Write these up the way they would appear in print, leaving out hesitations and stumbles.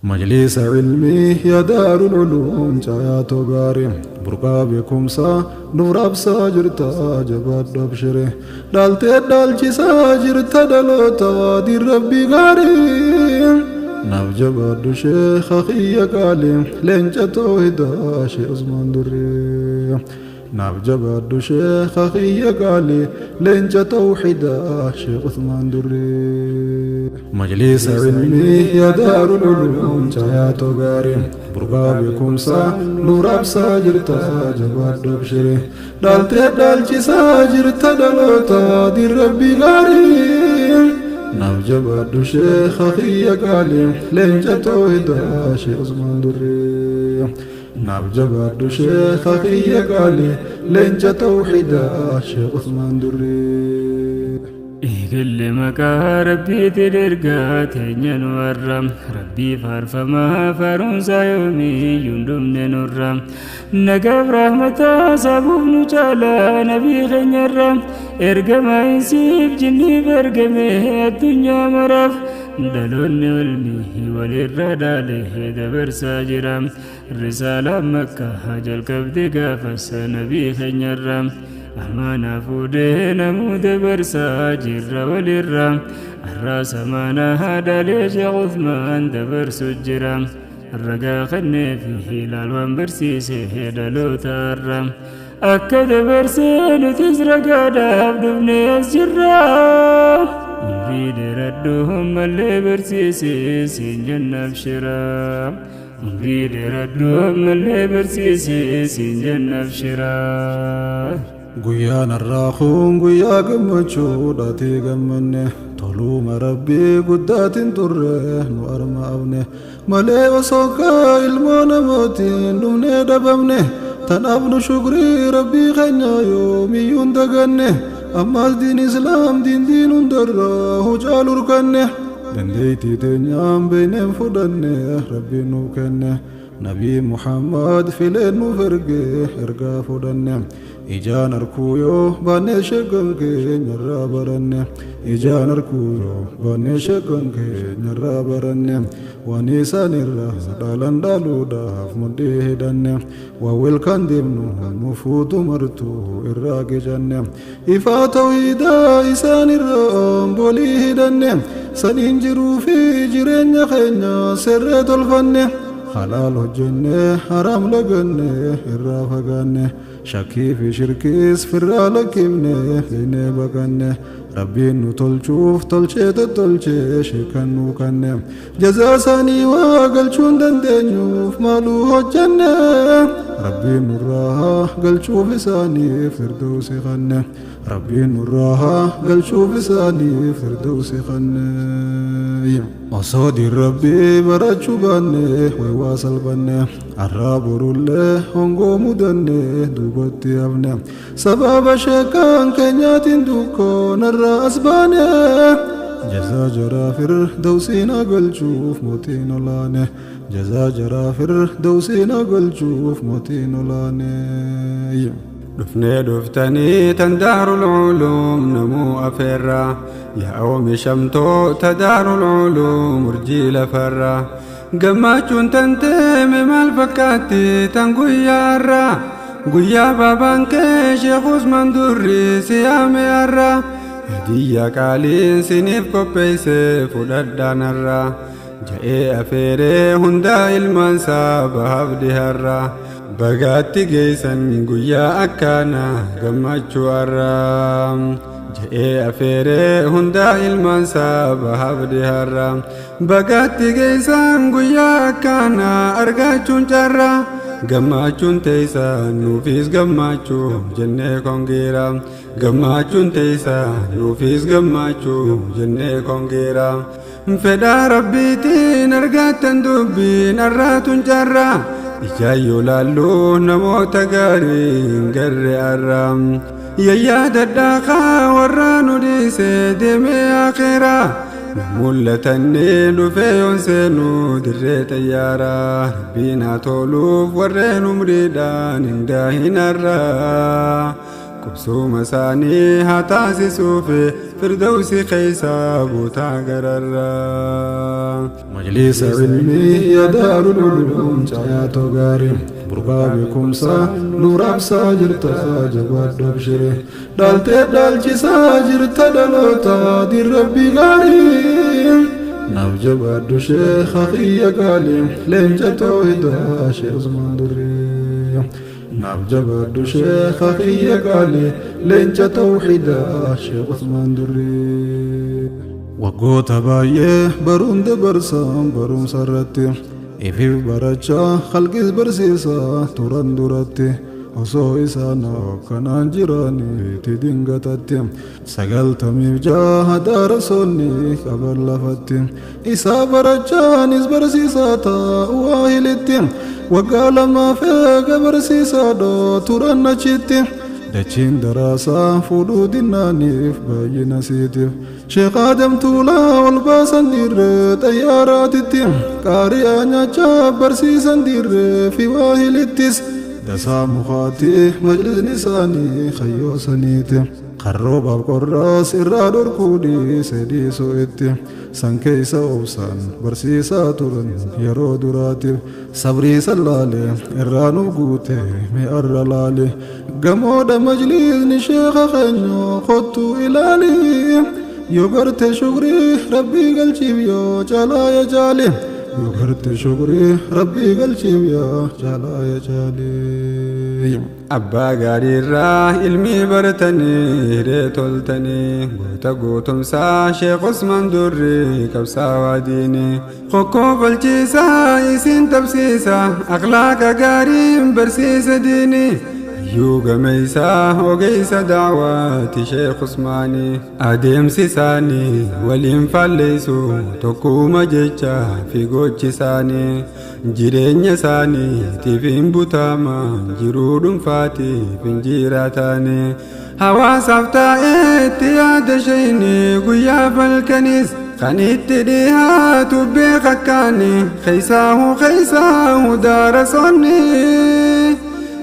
Majlisa ilmii yaa Daarul Uluum caayaatoo gaarii, burqaa beekumsaa nuuf raabsaa jirta, jabaadhu abshire. Dhaaltee dhaalchisaa jirta dhaloota waadii rabbii gaarii. Naaf jabaadhu sheekha kiyya qaalii, leenca toohidaa Shee Usmaan Durrii. Naaf jabaadhu sheekha kiyya qaalii, leenca tawxidaa Shee Usmaan Durrii. Majlisa ilmii yaa Daarul Uluum caayaatoo gaarii, burqaa beekumsaa nuuf raabsaa jirta, jabaadhu abshire. Dhaaltee dhaalchisaa jirta dhaloota waadii rabbii gaarii. Naaf jabaadhu sheekha kiyya qaalii, leenca toohidaa Shee Usmaan Durrii. Naaf jabaadhu sheekha kiyya qaalii, leenca tawxidaa Shee Usmaan Durrii. Eegalle maqaa rabbiitiin ergaa teenya nu warra rabbii faarfamaa faaruunsaa yoomiyyuu hin dhumne nurra, nagaaf rahmataa sabuuf nu caalaa nabii keenyarra, ergamaa insiif jinniif ergame addunyaa maraaf, dhaloonni ilmii walirra dhaale dabarsaa jira. Risaalaan Makkaa jalqabde gaafas nabii keenyarra, amaanaa fuudhee namuu dabarsaa jirra walirra. Arraas amaanaa dhaalee Sheekh Uthmaan dabarsu jira. Ragaa kennee fi ilaal waan barsiise dhaloota har'a akka dabarsee nutis ragaadhaaf dhufnee as jirra. Umrii dheeradhu ammallee barsiise siin jennaaf shira. Umrii dheeradhu ammallee barsiise siin jennaaf shira. Guyyaan har'aa kun guyyaa gammachuudhaati gammanne, toluma rabbii guddaatiin turre nu arma abne malee, osoo kaa ilmoo namootiin dhumnee dhabamne. Tanaaf nu shukrii rabbii keenya yoomiyyuu hin daganne. Ammaas diin islaam diin diin hundarraa hucaalu urkanne, dandeettii teenyaan beeyneen fudhanne. Rabbiin nuuf kenne, nabii Muhammad fileen nuuf erge, ergaa fudhanne. Ijaan arkuu yoo baannee sheekan keenyarraa baranne, ijaan arkuu yoo baannee sheekan keenyarraa baranne, waan isaan irraa dhaalan dhaaluudhaaf mudhii hidhanne, waan welkaan deemnu nu fuutu martuu irraa qicanne, ifaa tawhiidaa isaan irraa bolii hidhanne, saniin jiruu fi jireenya keenya sirree tolfanne, halaal hojjenne, haraam laganne, irraa fagaanne, shakkii fi shirkiis firraa lakkifne, fiinee baqanne. Rabbiin nu tolchuuf tolchee tottolchee sheekan nuu kanne, jazaa isaanii waa galchuun dandeenyuuf maaluu hojjenne. Rabbiin nurraa galchuuf isaaniif firdausi kanne, rabbiin nurraa galchuuf isaaniif firdausi kanne. Osoo diin rabbii barachuu baanne waywaa salphanne, har'aa borullee hongoo mudanne duubatti hafne. Sababa sheekaan keenyaatiin dukkoonarraa as baane, jazaa jaraa firdausiin galchuuf mootiin olaane, jazaa jaraa firdausiin galchuuf mootiin olaane. Dhufnee dhuftanii tan Daarul Uluum namuu afeerra, yaa oomishamtoota Daarul Uluum urjii lafarra, gammachuun tan teeme maal fakkaatti tan guyyaa har'a, guyyaa baabaan kee Sheekh Usmaan Durrii siyaame har'a, hadiyya qaaliin siniif qopheeyse fudhadhaan har'a ja'ee afeeree hundaa ilmaansaa bahaaf dhiharra. Bagaatti geeysan guyyaa akkaana gammachuu har'a ja'ee afeeree hundaa ilmaansaa bahaaf dhiharra. Bagaatti geeysan guyyaa akkaana argachuun carra, gammachuun teeysan nuufis gammachuu jennee kongeera, gammachuun teeysan nuufis gammachuu jennee kongeera. Fedhaa rabbiitiin argattan dubbiin arraatun carra, ijaayyoo laalluu namoota gaarii hin garre arra. Yayyaa dadhaaqaa warra nu dhiise deemee akhiraa mul'atanii dhufee yoon seenuu dirree xayyaaraa, rabbiin haa toluuf warreen umriidhaan hin daahin har'a, qubsuma isaanii haa taasisuuf Firdawsi keeysaa bootaa gararraa. Majlisa ilmii yaa Daarul Uluum caayaatoo gaarii, burqaa beekumsaa nu raabsaa jirta, jabaadhu abshire. Dhaaltee dhaalchisaa jirta dhaloota dirrabbii gaarii. Naaf jabaadhu sheekha kiyya qaalii, leenca toohidaa Sheekh Usmaan Durrii. Naaf jabaadhu sheekha kiyya qaalii, leenca tawxiidaa Sheekh Usmaan Durrii. Waggoota baay'ee baruun dabarsan barumsa irratti, ifiif barachaa halqis barsiisaa turan duratti. Osoo isaan akkanaan jiraniiti dingatatti 96 daarasoonni qaban lafatti isaa barachaanis barsiisaa ta'uu waahilitti waggaa 2 eega barsiisaa turan achitti. Dachiin daraasaa fuudhuu dinnaaniif baay'ina siitiif Sheekh Adam Tuulaa ol baasan dirree xayyaaraatitti, qaari'aa nyaachaa barsiisan dirree fi waahilittis. Dasaa mukaati majlisni isaanii kayyoo saniiti, qarroobaaf qorraas irraa dhorkuu dhiise dhiisuu itti. San keessa obsaan barsiisaa turan yeroo duraatiif, sabrii sallaale irraa nuuf guute mi'arra laale. Gamoodha majlisni sheekha keenyaa, kottuu ilaali. Yoo garte shukrii rabbii galchiif, yoo caalaa ya jaali. Yoo garte shukrii rabbii galchiif, yaa caalaa ya jaali. Abbaa gaariirraa ilmii baratanii hiree toltanii, goota gootomsaa Sheekh Usmaan Durrii qabsaawaa diinii. Qoqqoo falchiisaa isin tabsiisa, akhlaaqa gaariin barsiisa diinii. Hayyuu gameeysaa ogeessa daawaati Sheekh Usmaanii. Adeemsi isaanii waliin faalleessu tokkuma jecha fi gochi isaanii. Jireenya isaaniitiif hin butama, jiruu dhuunfaatiif hin jiraatanii. Hawaasaaf taa'eetti yaada shayni guyyaa falkanis kan itti dhiyaatu beekakkaani, keeysaahu keeysaahu daarasoonni.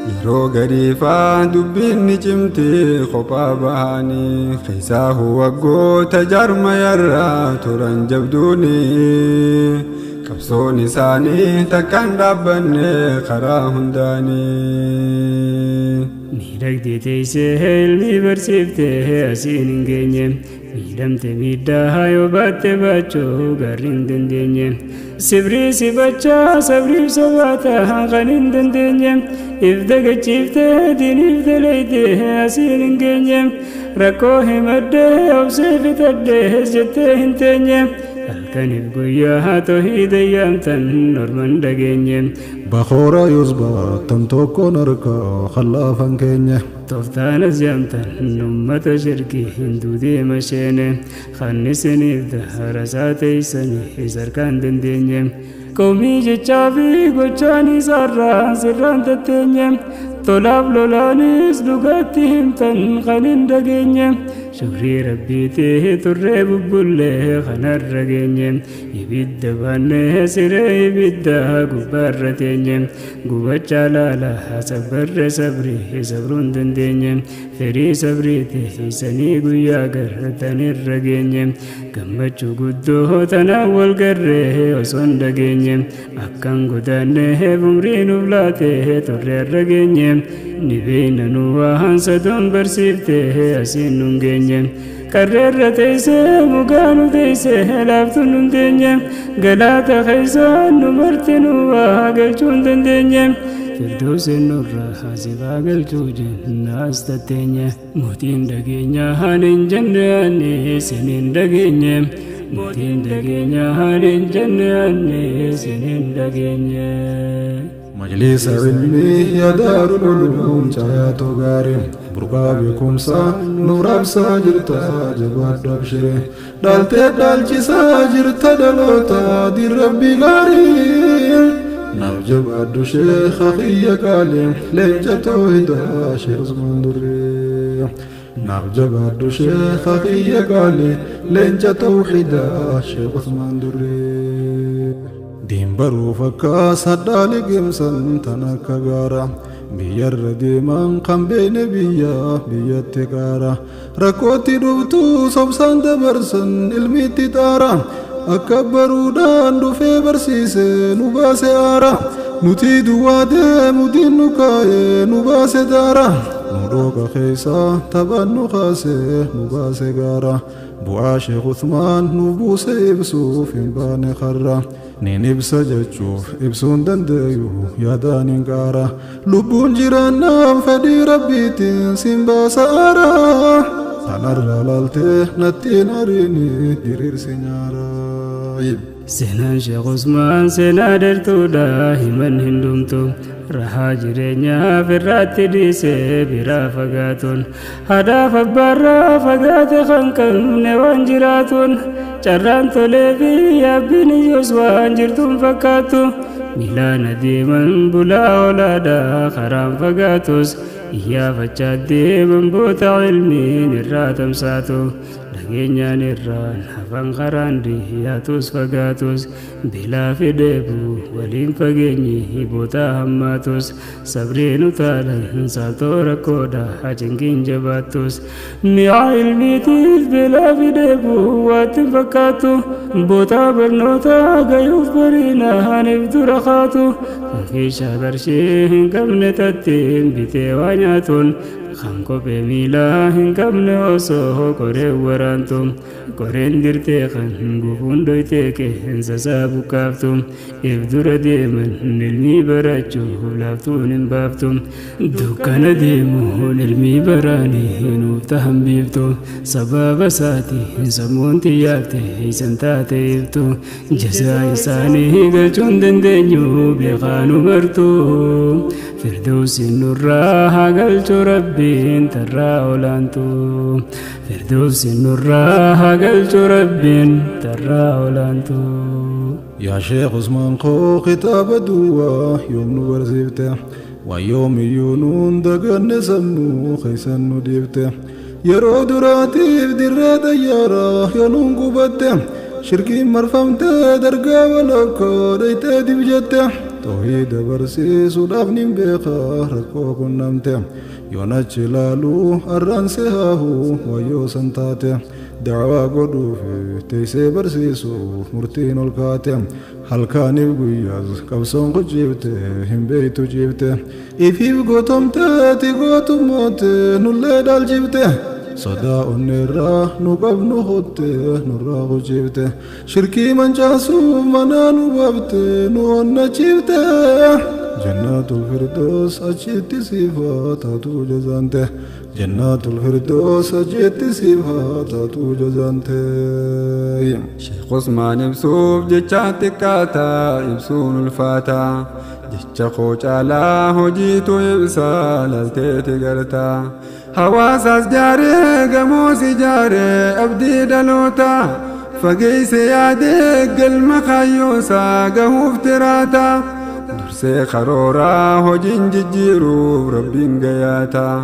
Yeroo gariifaa dubbiin ni cimti kophaa bahanii, keessaahu waggoota jaarmayarraa turan jabduuni. Qabsoon isaanii takkaan dhaabbanne karaa hundaanii. Miidhagdee teessee ilmii barsiiftee asiin hin geenye. Miidhamte miidhaa yoo baatte baachuu garri hin dandeenye. Sibrii sibachaa sabriif sabaata kan hin dandeenye. If dagachiiftee diiniif daleeytee asiin hin geenye. Rakkoo himaddee obsee fitadhee jettee hin teenye. Halkaniif guyyaa toohida yaamtan norman dhageenye. Bakoora yusbaatan tokkoon harka kallaafan keenya. Tooftaanas yaamtan ummata shirkii hinduu deema sheene. Kannisiniif daharasaa teeysanii sarkaan dandeenye. Qawmii jechaa fi gochaan isaarraa sirraan tatteenye. Tolaaf lolaanis dhugaatti himtan kan hin dhageenye. Shukrii rabbiitii turree bubbullee kanarra geenye. Ibidda baannee siree ibidda gubbaarra teenye. Gubachaa laala sabbarre sabrii sabruun dandeenye. Firii sabriiti sanii guyyaa gartanirra geenye. Gammachuu guddoo tanaan wal garree osoo hin dhageenye. Akkan godaannee umrii nuuf laatee turreerra geenye. Ni beeyna nu waan sadoon barsiiftee asiin nun geenye. Qarreerra teessee mugaa nu teessee laaftuun nun teenye. Galaata keessaan nu marti nu waa galchuu hin dandeenye. Firdoosin nurra hasibaa galchuu jennaas tatteenye. Mootiin dhageenyaa hin jenne ani sinin dhageenye. Mootiin dhageenyaa hin jenne ani sinin dhageenye. Majlisa ilmii yaa Daarul Uluum caayaatoo gaarii, burqaa beekumsaa nu raabsaa jirta, jabaadhu abshire. Dhaaltee dhaalchisaa jirta dhaloota dirrabbii gaarii. Naaf jabaadhu sheekha kiyya qaalii, leenca toohidaa Sheekh Usmaan Durrii. Naaf jabaadhu sheekha kiyya qaalii, leenca tawxiidaa Sheekh Usmaan Durrii. Diin baruuf akka sadhaa liqimsan tan akka gaara Biyyarra deeman kan beene biyya biyyatti qaara. Rakkootti dhuftuu sobsaan dabarsan ilmiitti xaara. Akka baruudhaan dhufee barsiise nu baase aara. Nuti duwwaa deemu diinnu kaa'ee nu baase daara. Nu dhooqa keessaa taphaan nu kaasee nu baase gaara. Bu'aa Sheekh Usmaan nu buuse ibsuuf hin baane karra. Nin ibsa jechuuf ibsuun dandeeyu yaadaan hin qaara. Lubbuun jiraannaan fedhii rabbiitiin siin baasa aara. Tanarraa laaltee nattiin ariini diriirsi nyaara. Seenaan Sheekh Usmaan seenaa dheertuudha himan hin dhumtu. Rahaa jireenyaaf irratti dhiisee biraa fagaatuun haadhaaf abbaarraa fagaate kan qabne waan jiraatuun carraan tolee fi yaabbiin ijjoos waan jirtuun fakkaattu miilaan adeeman bulaa olaadha karaan fagaatus iyyaafachaa deeman boota ilmiin irraa tamsaatu dhageenyaan irraan hafan karaan dhiyaatus fagaatus beelaa fi dheebuu waliin fageenyi boota hammaatus sabriin utaalan saaltoo rakkoodha cinqiin jabaattus mi'a ilmiitiif beelaa fi dheebuu waatti hin fakkaattu boota barnootaa gayuuf bariina haniif dura kaatu kan keeshaa qarshii hin qabne tattiin bitee waa nyaatuun kan kophee miilaa hin qabne osoo qoreen waraantu qoreen dirtee kan gufuun dhoytee qeensa isaa buqqaaftu if dura deeman ilmii barachuuf laaftuun hin baaftu dukkana deemuun ilmii baraanii nuuf tahan biiftu sababa isaatiin sammuun xiyyaafte isan taate iftu jazaa isaanii galchuun dandeenyu beekaanu martu firdausiin nurraa haa galchu rabbiin tarraa olaantu firdausiin nurraa haa galchu rabbiin tarraa olaantu. Yaa Sheekh Usmaan koo kitaaba duwwaa yoom nu barsiifte waan yoomiyyuu nuun daganne sammuu keessan nu dhiifte yeroo duraatiif dirree xayyaaraa yoo nuun gubatte shirkiin marfamtee dargaa walakkoo dhayxee dib jette tawhiida barsiisuudhaaf nin beekaa rakkoo qunnamte yoon achi ilaaluu arraan sehaahu wayyoo san taate dacwaa godhuuf teessee barsiisuuf murtiin ol kaate halkaaniif guyyaas qabsoon quciifte hin beeytu ciifte ifiif gootomteeti gootummoote nullee dhaalchifte sodaa onneerraa nu qabnu hotte nurraa quciifte shirkii mancaasuuf manaa nu baafte nu onnachiifte jannatul firdaus achitti siifaa taatu jazaante jannatul firdaus achitti siifaa taatu jazaante. Sheekh Usmaan ibsuuf jecha xiqqaataa ibsuun ulfaataa jecha koo caalaa hojiitu ibsaa laalteeti gartaa hawaasaas jaaree gamoos ijaaree abdii dhalootaa fageesse yaadee galma kaayyoosaa gahuuf tiraataa dursee karooraa hojiin jijjiiruuf rabbiin gayaataa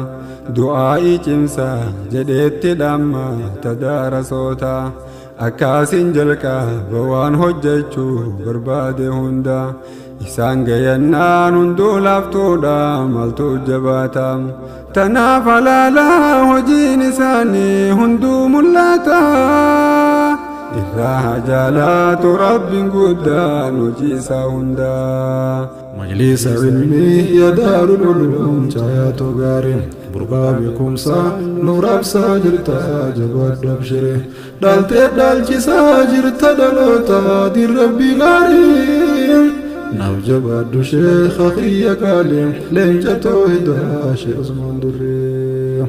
du'aa'ii cimsaa jedheetti dhamma tadaarasoota akkasiin jalqaba waan hojjechuu barbaade hunda isaan gayannaan hunduu laaftuudha maaltu jabaata tanaaf halaalaa hojiin isaanii hunduu mul'ata irraa jaalaatu rabbiin guddaan hojii isaa hundaa. Majlisa ilmii yaa daarul uluum caayaatu gaarii burqaa beekumsaa nuuf raabsaa jirta jabaadhu abshiree dhaaltee dhaalchisaa jirta dhaloota diin rabbii gaarii naaf jabaadhu sheekha kiyya qaalii leenca toohidaa Sheekh Usmaan Durree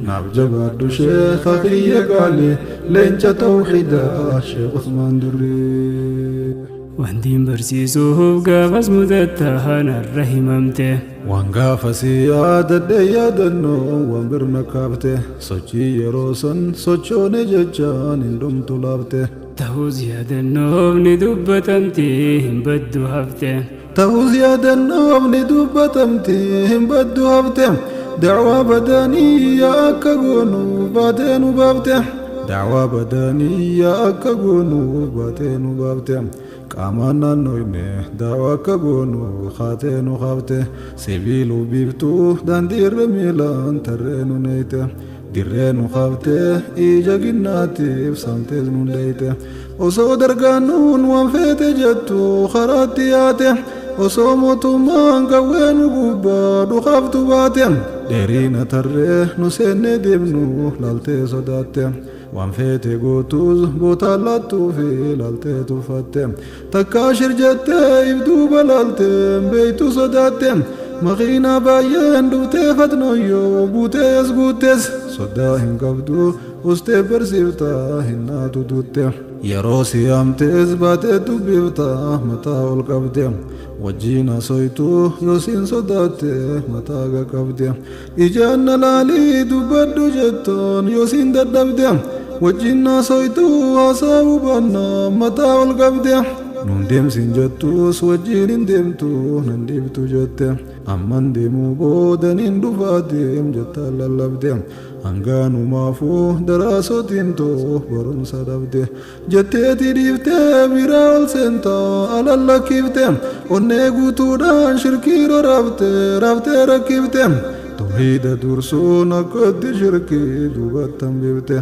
naaf jabaadhu sheekha kiyya qaalii leenca toohidaa Sheekh Usmaan Durree. Wantiin barsiisuuf gaafas mudattaan har'a himamte. Waan gaafasii yaadadhe yaadannoo waan birna kaafte sochii yeroo san sochoone jechaan hin dhumtu laafte. Ta'us yaadannoof ni dubbatamti hin baddu hafte. Ta'us yaadannoof ni dubbatamti hin baddu hafte. Dacwaa badanii akka goonu baatee nu baafte. Dacwaa badanii akka goonu baatee nu baafte. Qaamaan naannoyne daawaa akka goonu kaatee nu kaafte sibiiluu biiftuu daandii irra miilaan tarree nu neeyte dirree nu kaafte ija ginnaatiif saamtees nu leeyte osoo dargaannuun waan feete jettu karaatti yaate osoo mootummaan qawwee nu gubbaa dhukaaftu baate dheerina tarree nu seennee deemnu laaltee sodaatte waan feete gootus bootaan laattuu fi laaltee tuffatte takkaa shir jettee ibduuba laaltee beeytu sodaatte makiinaa baay'een dhuftee fatnoyyoo buutee as guuttes sodaa hin qabdu ustee barsiiftaa hin naatu dutte yeroo siyaamtees baatee dubbiftaa mataa ol qabde wajjin hasoytuu yoo siin sodaatte mataa qaqabde ijaan na laalii dubbadhu jettoon yoo siin dadhabde wajjin hasoytuu haasaa hubannaa mataa ol qabde nun deemsin jettus wajjin hin deemtu nan dhiibtu jette amman deemuu boodan hin dhufaa deem jettaa lallabde hangaanumaafuu daraasotiin too barumsa dhabde jetteeti dhiiftee biraa ol seentaa alallakkifte onnee guutuudhaan shirkii rarraafte raaftee rakkifte tawhiida dursuun akkatti shirkii duubattan bifte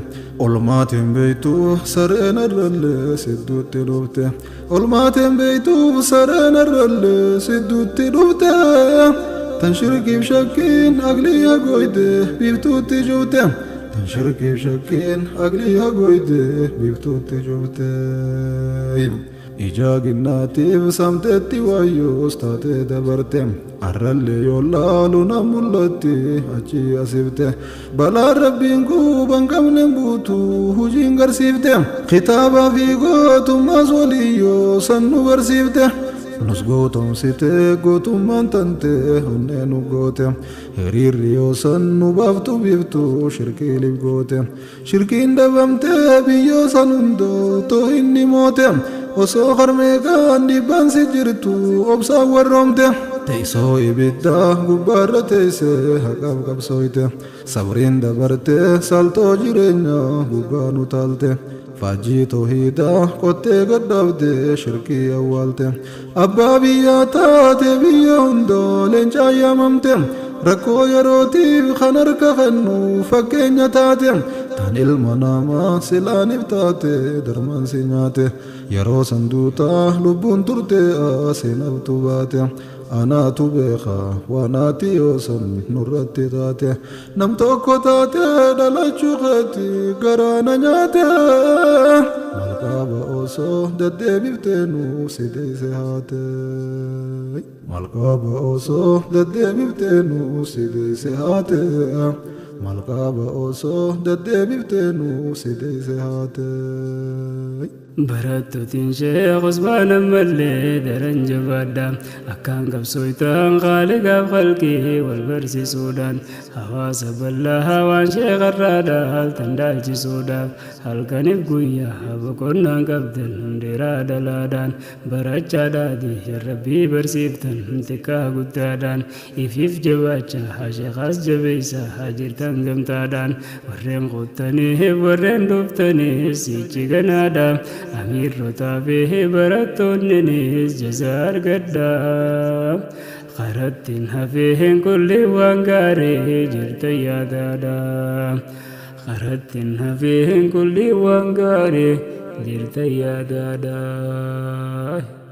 olmaatiin beeytuu sareen arrallee sidduutti dhufte olmaatiin beeytuu sareen arrallee sidduutti dhufte tan shirkiif shakkiin aqlii hagoyte biiftuutti jufte tan shirkiif shakkiin aqlii hagoyte biiftuutti jufte ija ginnaatiif saamteetti waayyoos taatee dabarte arrallee yoo laalu na mul'atti achi asifte balaan rabbiin quban qabne buutu hujiin garsiifte kitaabaa fi gootummaas waliyyoo san nu barsiifte nus gootomsite gootummaan tante onnee nu goote hiriirri yoo san nu baaftu biiftu shirkii lif goote shirkiin dhabamte biyyoo san hundoo too inni moote osoo harmeeqaan dhibbaan si jirtu obsaan warroomte teessoo ibiddaa gubbaarra teessee haqaaf qabsooyte sabriin dabarte saltoo jireenyaa gubbaa nu taalte faajjii toohiidaa qottee gadhaabde shirkii awwaalte abbaa biyyaa taate biyya hundaa leencaa yaamamte rakkoo yerootiif kan harka kennu fakkeenya taate tan ilma namaa silaaniif taate darmaan si nyaate yeroo sanduutaa lubbuun turte seenaftu baate anaatu beeka waanaati yoosan nurratti taate nam tokko taate dhalachuu keeti garaana nyaate malqaaba osoo deddeebiftee nuuf si deeyse haate malqaaba osoo deddeebiftee nuuf si deeyse haate malqaaba osoo deddeebiftee nuuf si deeyse haate. Barattootiin Sheekh Usmaan ammallee daran jabaadha. Akkaan qabsooytaan qaaligaaf qalqii wal barsiisuudhaan hawaasa bal'aa waan sheekarraa dhaaltan dhaalchisuudhaaf halkaniif guyyaa boqonnaan qabdan dheeraa dhalaadhaan barachaadhaati rabbii barsiiftan xiqqaa guddaadhaan ifiif jabaachaa sheekaas jabeessaa jirtan gamtaadhaan warreen qottanii warreen dhuftanii sichi ganaadha. Amiirrotaa fi barattoonnis jaza argadhaa. Karattiin hafeen kulli waan gaarii jirta yaadaadha. Karattiin hafeen kulli waan gaarii jirta yaadaadha.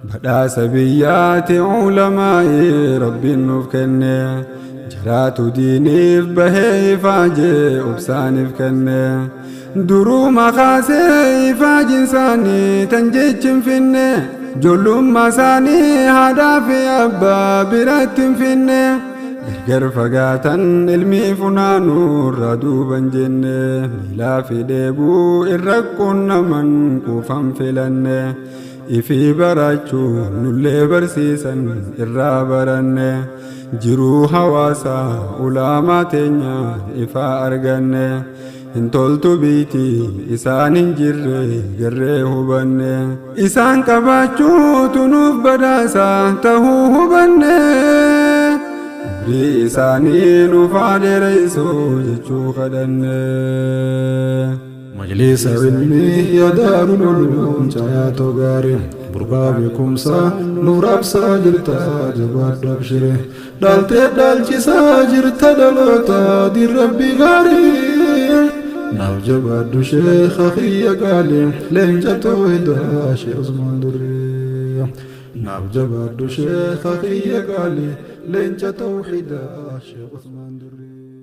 Badhaasa biyyaati ulamaa'ii rabbiin nuuf kenne jiraatu diiniif bahee ifaajee obsaaniif kenne. Duruma kaasee ifaajin isaanii tan jechi hin finne ijoollummaa isaanii haadhaa fi abbaa biratti hin finne gargar fagaatan ilmii funaanuu irraa duuban jenne miilaa fi dheebuu irra qunnaman quufan filanne ifii barachuu nullee barsiisan irraa baranne jiruu hawaasaa ulaamaa teenya ifaa arganne. Hin toltu biiti isaan hin jirre garree hubanne isaan qabaachuutu nuuf badhaasa tahuu hubanne umrii isaanii nuuf haa dheeressu jechuu kadhanne. Majlisa ilmii yaa daarul uluum caayaa gaarii Burqaa beekumsaa nuuf raabsaa jirta, jabaadhu abshire. Dhaaltee dhaalchisaa jirta dhaloota dirrabbi gaarii. Naaf jabaadhu sheekha kiyya qaalii, leenca toohidaa Shee Usmaan Durrii. Naaf jabaadhu sheekha kiyya qaalii, leenca toohidaa Shee Usmaan Durrii.